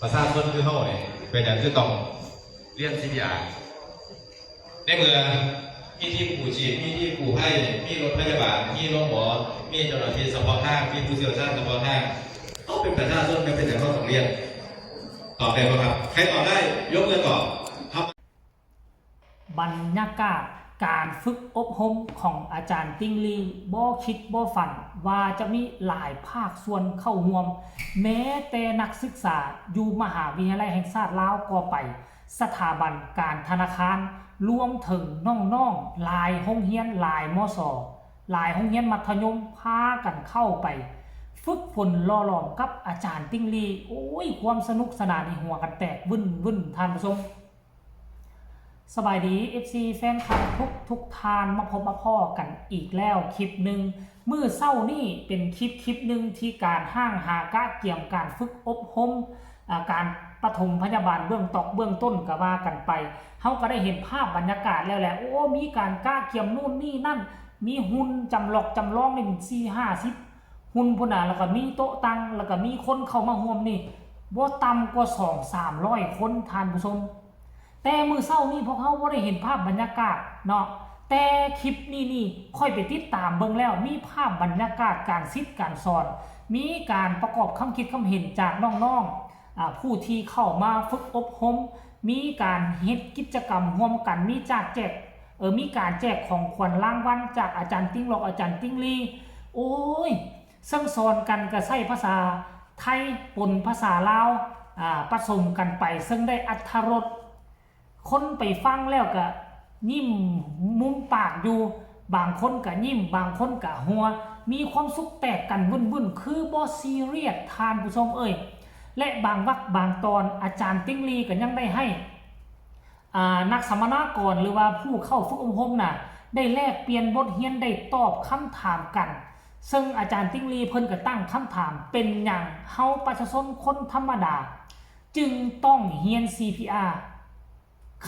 ປະຊາຊົນຄືເຮົານີ້ ເປັນຫຍັງຄືຕ້ອງຮຽນ ຊີພີອາ ໃນເມື່ອມີທີມກູ້ຊີບ ມີທີມກູ້ໄພ ມີລົດພະຍາບານ ມີໂຮງໝໍ ມີເຈົ້າໜ້າທີ່ສະເພາະທາງ ມີຜູ້ຊ່ຽວຊານສະເພາະທາງ ເຮົາເປັນປະຊາຊົນ ແມ່ນເປັນຫຍັງເຮົາຕ້ອງຮຽນ? ຕອບໄດ້ບໍ່ຄັບ? ໃຜຕອບໄດ້ ຍົກມືຕອບ. ບັນຍາກາດການຝຶກອົບຮົມຂອງອາຈານຕິ່ງລີ ບໍ່ຄິດບໍ່ຝັນວ່າຈະມີຫຼາຍພາກສ່ວນເຂົ້າຮ່ວມ, ແມ້ແຕ່ນັກສຶກສາຢູ່ມະຫາວິທະຍາໄລແຫ່ງຊາດລາວກໍໄປ, ສະຖາບັນການທະນາຄານ, ລວມເຖິງນ້ອງໆຫຼາຍໂຮງຮຽນ, ຫຼາຍ ມສ, ຫຼາຍໂຮງຮຽນມັດທະຍົມ ພາກັນເຂົ້າໄປຝຶກຝົນຫຼໍ່ຫຼອມກັບອາຈານຕິ່ງລີ. ໂອ້ຍ ຄວາມສະໜຸກສະໜານນີ້ ຫົວກັນແຕກວຶ້ນໆ ທ່ານຜູ້ຊົມ. ສະບາຍດີ ເອັຟຊີ ແຟນຄລັບທຸກໆທ່ານ ມາພົບມາພໍ້ກັນອີກແລ້ວຄລິບໜຶ່ງ. ມື້ເຊົ້ານີ້ເປັນຄລິບຄລິບໜຶ່ງທີ່ການຮ່າງຫາກະກຽມການຝຶກອົບຮົມ ອາ ການປະຖົມພະຍາບານເບື້ອງຕອກເບື້ອງຕົ້ນກະວ່າກັນໄປ. ເຮົາກະໄດ້ເຫັນພາບບັນຍາກາດແລ້ວແຫຼະ. ໂອ້ ມີການກະກຽມໂນ່ນນີ້ນັ້ນ, ມີຫຸ່ນຈຳລອກຈຳລອງນີ້ສີ່ຫ້າສິບ ຫຸ່ນພຸ້ນນະ, ແລ້ວກະມີໂຕະຕັ່ງ, ແລ້ວກະມີຄົນເຂົ້າມາຮ່ວມນີ້ບໍ່ຕ່ຳກວ່າສອງສາມຮ້ອຍຄົນ ທ່ານຜູ້ຊົມ. ແຕ່ມື້ເຊົ້ານີ້ພວກເຮົາບໍ່ໄດ້ເຫັນພາບບັນຍາກາດເນາະ, ແຕ່ຄລິບນີ້ນີ້ຂ້ອຍໄປຕິດຕາມເບິ່ງແລ້ວ ມີພາບບັນຍາກາດການສິດການສອນ, ມີການປະກອບຄຳຄິດຄຳເຫັນຈາກນ້ອງໆ ອາ ຜູ້ທີ່ເຂົ້າມາຝຶກອົບຮົມ, ມີການເຮັດກິດຈະກຳຮ່ວມກັນ, ມີຈາກແຈກ ເອີ ມີການແຈກຂອງຂວັນລາງວັນຈາກອາຈານຕິ່ງລອກ ອາຈານຕິ່ງລີ. ໂອ້ຍ ເຊິ່ງສອນກັນກະໃຊ້ພາສາໄທປົນພາສາລາວ ອາ ປະສົມກັນໄປ ເຊິ່ງໄດ້ອັດຖະລົດ. ຄົນໄປຟັງແລ້ວກະຍິ້ມມຸມປາກຢູ່, ບາງຄົນກະຍິ້ມ ບາງຄົນກະຫົວ, ມີຄວາມສຸກແຕກກັນວຶ້ນໆ ຄືບໍ່ຊີຣຽສ ທ່ານຜູ້ຊົມເອີຍ. ແລະ ບາງວັກບາງຕອນ ອາຈານຕິ່ງລີກະຍັງໄດ້ໃຫ້ ອາ ນັກສຳມະນາກອນ ຫຼືວ່າຜູ້ເຂົ້າຝຶກອົບຮົມນະ ໄດ້ແລກປ່ຽນບົດຮຽນ ໄດ້ຕອບຄຳຖາມກັນ, ເຊິ່ງອາຈານຕິ່ງລີເພິ່ນກະຕັ້ງຄຳຖາມ ເປັນຫຍັງເຮົາປະຊາຊົນຄົນທຳມະດາຈຶ່ງຕ້ອງຮຽນ ຊີພີອາ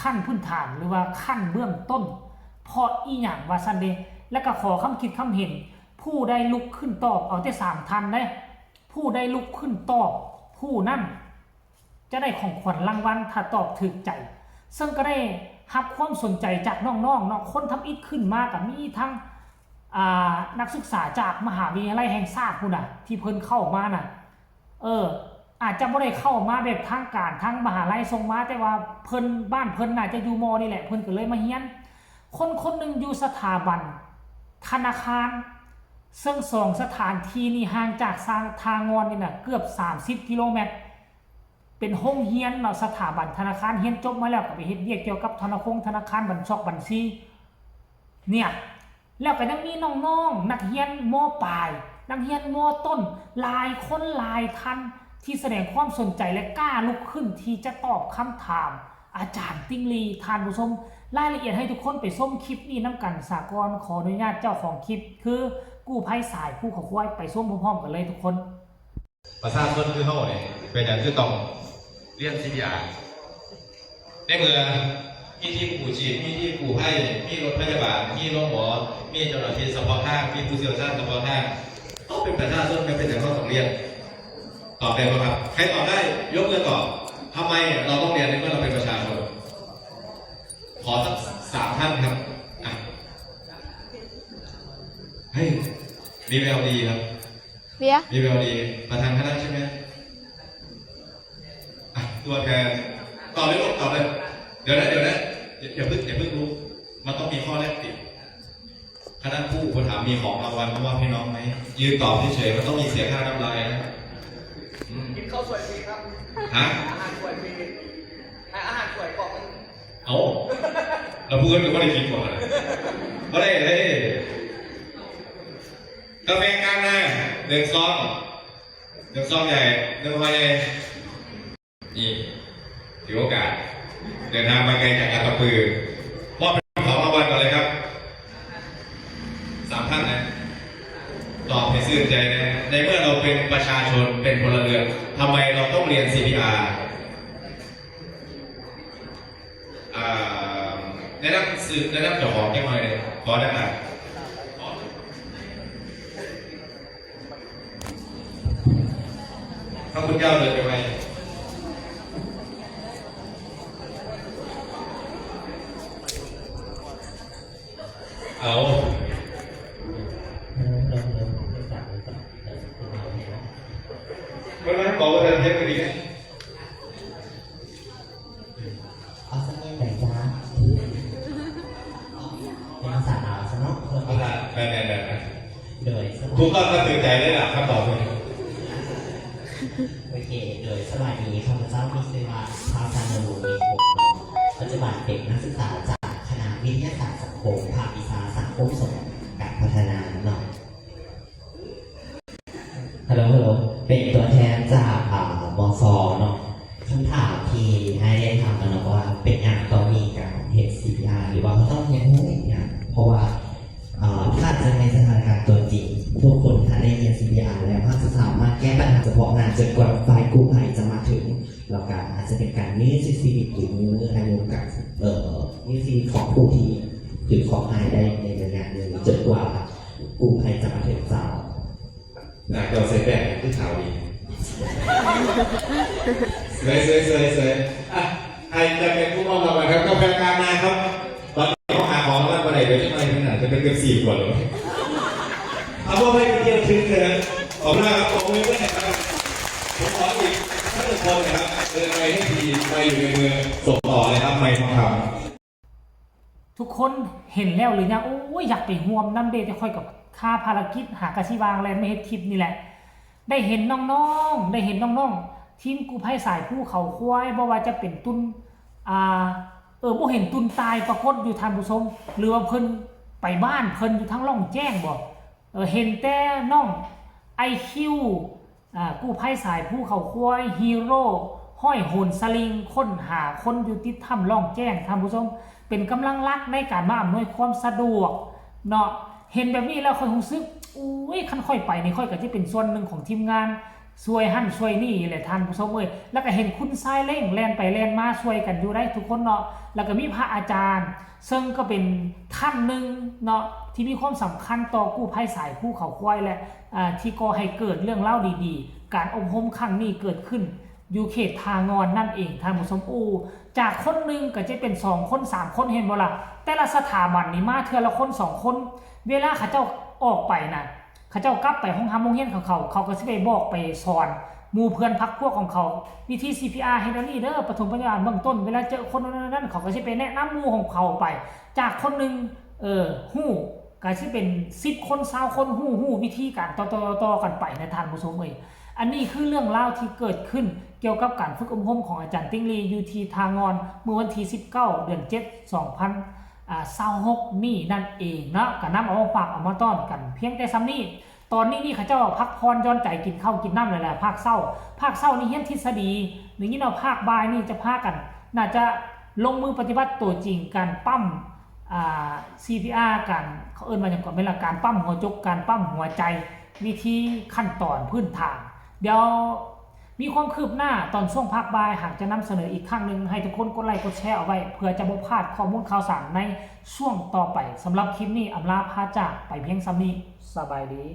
ຂັ້ນພື້ນຖານ ຫຼືວ່າຂັ້ນເບື້ອງຕົ້ນ ເພາະອີ່ຫຍັງ ວ່າຊັ້ນເດ. ແລະກະຂໍຄຳຄິດຄຳເຫັນ ຜູ້ໃດລຸກຂຶ້ນຕອບ ເອົາແຕ່ສາມທ່ານເດ້, ຜູ້ໃດລຸກຂຶ້ນຕອບ ຜູ້ນັ້ນ ຈະໄດ້ຂອງຂວັນລາງວັນ ຖ້າຕອບຖືກໃຈ. ເຊິ່ງກະໄດ້ຮັບຄວາມສົນໃຈຈາກນ້ອງໆເນາະ, ຄົນທຳອິດຂຶ້ນມາກະມີທັງ ອາ ນັກສຶກສາຈາກມະຫາວິທະຍາໄລແຫ່ງຊາດພຸ້ນນະ ທີ່ເພິ່ນເຂົ້າມານະ. ເອີ ອາດຈະບໍ່ໄດ້ເຂົ້າມາແບບທາງການ ທາງມະຫາໄລສົ່ງມາ, ແຕ່ວ່າເພິ່ນ ບ້ານເພິ່ນໜ້າຈະຢູ່ມໍນີ້ແຫຼະ ເພິ່ນກະເລີຍມາຮຽນ. ຄົນຄົນໜຶ່ງຢູ່ສະຖາບັນທະນາຄານ, ເຊິ່ງສອງສະຖານທີ່ນີ້ຫ່າງຈາກຊາງທ່າງ່ອນນີ້ນະ ເກືອບສາມສິບກິໂລແມັດ. ເປັນໂຮງຮຽນເນາະ, ສະຖາບັນທະນາຄານ, ຮຽນຈົບມາແລ້ວກະໄປເຮັດວຽກກ່ຽວກັບທະນາຄົງທະນາຄານ ບັນຊອກບັນຊີ ເນຍ. ແລ້ວກະຍັງມີນ້ອງໆ ນັກຮຽນ ມ.ປາຍ, ນັກຮຽນ ມ.ຕົ້ນ ຫຼາຍຄົນຫຼາຍທ່ານ ທີ່ສະແດງຄວາມສົນໃຈ ແລະ ກ້າລຸກຂຶ້ນທີ່ຈະຕອບຄຳຖາມອາຈານຕິ່ງລີ. ທ່ານຜູ້ຊົມ, ລາຍລະອຽດໃຫ້ທຸກຄົນໄປຊົມຄລິບນີ້ນຳກັນສາກ່ອນ. ຂໍອະນຸຍາດເຈົ້າຂອງຄລິບ ຄືກູ້ໄພສາຍພູເຂົາຄວາຍ, ໄປຊົມພ້ອມໆກັນເລີຍທຸກຄົນ. ປະຊາຊົນຄືເຮົານີ້ ເປັນຫຍັງຄືຕ້ອງຮຽນ ຊີພີອາ? ໃນເມື່ອມີທີມກູ້ຊີບ ມີທີມກູ້ໄພ ມີລົດພະຍາບານ ມີໂຮງໝໍ ມີເຈົ້າໜ້າທີ່ສະເພາະທາງ ມີຜູ້ຊ່ຽວຊານສະເພາະທາງ ເຮົາເປັນປະຊາຊົນ ແມ່ນເປັນຫຍັງເຮົາຕ້ອງຮຽນ? ຕອບໄດ້ບໍ່ຄັບ? ໃຜຕອບໄດ້ ຍົກມືຕອບ. ທຳໄມເຮົາຕ້ອງຮຽນໃນເມື່ອເຮົາເປັນປະຊາຊົນ? ຂໍສັກສາມທ່ານຄັບ. ອ່ະ ເຮີ້ຍ ມີແວວດີຄັບ. ເວຍ ມີແວວດີ ປະທານຄະນະໃຊ່ໄໝ? ອ່ະ ຕົວແທນ ຕອບເລີຍລູກ ຕອບເລີຍ. ດຽວນະ ດຽວນະ ຢ່າ ຢ່າເພິ່ງ ຢ່າເພິ່ງລຸກ ມັນຕ້ອງມີຂໍ້ແລກປ່ຽນ. ຄະນະຄູເພິ່ນຖາມ ມີຂອງລາງວັນມາມອບໃຫ້ນ້ອງໄໝ? ຢືນຕອບເສຍໆ ມັນຕ້ອງມີເສຍທ່ານ້ຳລາຍນະ. ອືມ ກິນເຂົ້າສວຍຟຣີຄັບ. ຮະ? ອາຫານສວຍຟຣີ. ອາ ອາຫານສວຍກອງໜຶ່ງ. ເອົ້າ ແລ້ວຜູ້ອື່ນກະບໍ່ໄດ້ກິນບໍ່? ບໍ່ໄດ້ເດ້. ກາແຟກາງນາ ໜຶ່ງຊອງ ໜຶ່ງຊອງໃຫຍ່ ໜຶ່ງຫໍ່ໃຫຍ່. ນີ້ຖືໂອກາດເດີນທາງມາໄກຈາກອັດຕະປື ມອບເປັນຂອງລາງວັນກ່ອນເລີຍຄັບ ສາມທ່ານນະ. ຕອບໃຫ້ຊື່ນໃຈແນ່ ໃນເມື່ອເຮົາເປັນປະຊາຊົນ ເປັນພົນລະເຮືອນ ທຳໄມເຮົາຕ້ອງຮຽນ ຊີພີອາ? ອ່າ ແນະນຳຊື່ ແນະນຳເຈົ້າຂອງຈັກໜ່ອຍເດ້ ຂໍແນະນຳ. ພະຄຸນເຈົ້າເດີນໄປໄວ. ເອົາສຳນຽງໃດຈ້າ? ເປັນພາສາລາວຊະເນາະ. ພາສາ ແມ່ນໆໆ. ໂດຍ ສະບາຍດີ ຖືກຕ້ອງ ຖືກໃຈເລີຍລະຄຳຕອບນີ້. ໂອເຄ ໂດຍ ສະບາຍດີ ຂ້າພະເຈົ້າມີຊື່ວ່າ ທ້າວ ຊານະວົງ ເມໂຄງ ເນາະ ປັດຈຸບັນເປັນນັກສຶກສາຈາກຄະນະວິທະຍາສາດສັງຄົມ ພາກວິຊາສັງຄົມສົງການພັດທະນາເນາະ. ຮັລໂຫຼ ຮັລໂຫຼ ເປັນຕົວແທນຈາກ ອາ ມສ ເນາະ. ຄຳຖາມທີ່ອ້າຍໄດ້ຖາມມາເນາະວ່າ ເປັນຫຍັງຕ້ອງມີການເຮັດ ຊີພີອາ ຫຼືວ່າເຮົາຕ້ອງຮຽນຮູ້ອີກຫຍັງ? ເພາະວ່າ ອາ ຖ້າຈະໃນສະຖານະການຕົວຈິງ ທຸກຄົນຖ້າໄດ້ຮຽນ ຊີພີອາ ແລ້ວ ອາດຈະສາມາດແກ້ບັນຫາສະເພາະໜ້າຈົນກວ່າຝ່າຍກູ້ໄພຈະມາເຖິງ ແລ້ວກະອາດຈະເປັນການຍືດເສຍຊີວິດ ຫຼື ຍືດອາຍຸການ ເອີ ຍືດຊີວິດຂອງຜູ້ທີ່ຖືກເຄາະຮ້າຍໄດ້ໃນໄລຍະໜຶ່ງ ຈົນກວ່າກູ້ໄພຈະມາເຖິງເຈົ້າ. ໜ້າເຈົ້າໃສ່ແປ້ງຄືຂາວດີ. ສວຍໆໆໆ. ອ່ະ ໃຫ້ຈະເປັນຜູ້ມອບລາງວັນຄັບ ກາແຟກາງນາຄັບ. ຕອນນີ້ເຮົາຫາຂອງລາງວັນບໍ່ໄດ້ ດຽວຈັກໜ່ອຍໜຶ່ງອາດຈະເປັນເປັບຊີກ່ອນເລີຍ. ເອົາ ບໍ່ໃຫ້ໄປທ່ຽວທຶນເລີຍ. ຂອບຄຸນມາກຄັບ ຂອບຄຸນເພື່ອນນະຄັບ. ຜົມຂໍອີກສັກໜຶ່ງຄົນນະຄັບ ເຊີນໄມໃຫ້ທີໄມຢູ່ໃນມື ສົ່ງຕໍ່ເລີຍຄັບ ໄມທອງຄຳ. ທຸກຄົນເຫັນແລ້ວຫຼືຍັງ? ໂອ້ຍ ຢາກໄປຮ່ວມນຳເດ ແຕ່ຂ້ອຍກໍຄາພາລະກິດ ຫາກະຊິວ່າງແລ່ນມາເຮັດຄລິບນີ້ແຫຼະ. ໄດ້ເຫັນນ້ອງໆ ໄດ້ເຫັນນ້ອງໆ ທີມກູ້ໄພສາຍພູເຂົາຄວາຍ ບໍ່ວ່າຈະເປັນຕຸນ ອ່າ ເອີ ບໍ່ເຫັນຕຸນຕາຍປາກົດຢູ່ທ່ານຜູ້ຊົມ ຫຼືວ່າເພິ່ນໄປບ້ານເພິ່ນຢູ່ທາງລ່ອງແຈ້ງບໍ? ເອີ ເຫັນແຕ່ນ້ອງໄອຄິວ ອາ ກູ້ໄພສາຍພູເຂົາຄວາຍ ຮີໂຣ ຮ້ອຍໂຫນສະລິງ ຄົ້ນຫາຄົນຢູ່ຕິດຖ້ຳລ່ອງແຈ້ງ ທ່ານຜູ້ຊົມ ເປັນກຳລັງຫຼັກໃນການມາອຳນວຍຄວາມສະດວກເນາະ. ເຫັນແບບນີ້ແລ້ວຂ້ອຍຮູ້ສຶກ ໂອ້ຍ ຄັນຂ້ອຍໄປນີ້ ຂ້ອຍກໍຈະເປັນສ່ວນໜຶ່ງຂອງທີມງານ ຊ່ວຍຫັ້ນຊ່ວຍນີ້ແຫຼະທ່ານຜູ້ຊົມເອີຍ. ແລ້ວກໍເຫັນຄຸນຊາຍເລັ່ງແລ່ນໄປແລ່ນມາຊ່ວຍກັນຢູ່ໄດ໋ທຸກຄົນເນາະ. ແລ້ວກໍມີພະອາຈານ ເຊິ່ງກໍເປັນທ່ານໜຶ່ງເນາະ ທີ່ມີຄວາມສຳຄັນຕໍ່ກູ້ໄພສາຍພູເຂົາຄວາຍ ແລະ ອາ ທີ່ກໍ່ໃຫ້ເກີດເລື່ອງລາວດີໆ ການອົບຮົມຄັ້ງນີ້ເກີດຂຶ້ນຢູ່ເຂດທ່າງ່ອນນັ້ນເອງທ່ານຜູ້ຊົມ. ໂອ້ ຈາກຄົນໜຶ່ງກໍຈະເປັນສອງຄົນ ສາມຄົນ ເຫັນບໍ່ລະ? ແຕ່ລະສະຖາບັນນີ້ມາເທື່ອລະຄົນສອງຄົນ. ເວລາເຂົາເຈົ້າອອກໄປນະ ເຂົາເຈົ້າກັບໄປໂຮງຮ່ຳໂຮງຮຽນຂອງເຂົາ ເຂົາກໍຊິໄປບອກໄປສອນໝູ່ເພື່ອນພັກພວກຂອງເຂົາ ວິທີ ຊີພີອາ ເຮັດອັນນີ້ເດີ ປະຖົມພະຍາບານເບື້ອງຕົ້ນ. ເວລາເຈີຄົນນັ້ນໆ ເຂົາກໍຊິໄປແນະນຳໝູ່ຂອງເຂົາໄປ ຈາກຄົນໜຶ່ງ ເອີ ຮູ້ ກໍຊິເປັນສິບຄົນ ຊາວຄົນ ຮູ້ ຮູ້ວິທີການຕໍ່ໆກັນໄປນະທ່ານຜູ້ຊົມເອີຍ. ອັນນີ້ຄືເລື່ອງລາວທີ່ເກີດຂຶ້ນກ່ຽວກັບການຝຶກອົບຮົມຂອງອາຈານຕິ່ງລີ ຢູ່ທີ່ທ່າງ່ອນ ເມື່ອວັນທີສິບເກົ້າ ເດືອນເຈັດ ສອງພັນ ອາ ຊາວຫົກນີ້ນັ້ນເອງເນາະ. ກໍນຳເອົາມາຝາກເອົາມາຕ້ອນກັນພຽງແຕ່ສ່ຳນີ້. ຕອນນີ້ນີ້ເຂົາເຈົ້າພັກຜ່ອນຢ່ອນໃຈ ກິນເຂົ້າກິນນ້ຳແລ້ວແຫຼະ ພາກເຊົ້າ ພາກເຊົ້ານີ້ຮຽນທິດສະດີ ໄດ້ຍິນວ່າພາກບ່າຍນີ້ຈະພາກັນ ໜ້າຈະລົງມືປະຕິບັດຕົວຈິງ ການປ້ຳ ອາ ຊີພີອາ ການ ເຂົາເອີ້ນວ່າຫຍັງເກາະ ແມ່ນລະ ການປ້ຳຫົວຈົກ ການປ້ຳຫົວໃຈ ວິທີຂັ້ນຕອນພື້ນຖານ. ດຽວ ມີຄວາມຄືບໜ້າຕອນຊ່ວງພາກບ່າຍ ຫາກຈະນຳສະເໜີອີກຄັ້ງໜຶ່ງ ໃຫ້ທຸກຄົນກົດໄລ້ກົດແຊເອົາໄວ້ ເພື່ອຈະບໍ່ພາດຂໍ້ມູນຂ່າວສານໃນຊ່ວງຕໍ່ໄປ. ສຳລັບຄລິບນີ້ ອຳລາພາຈາກໄປພຽງສ່ຳນີ້. ສະບາຍດີ.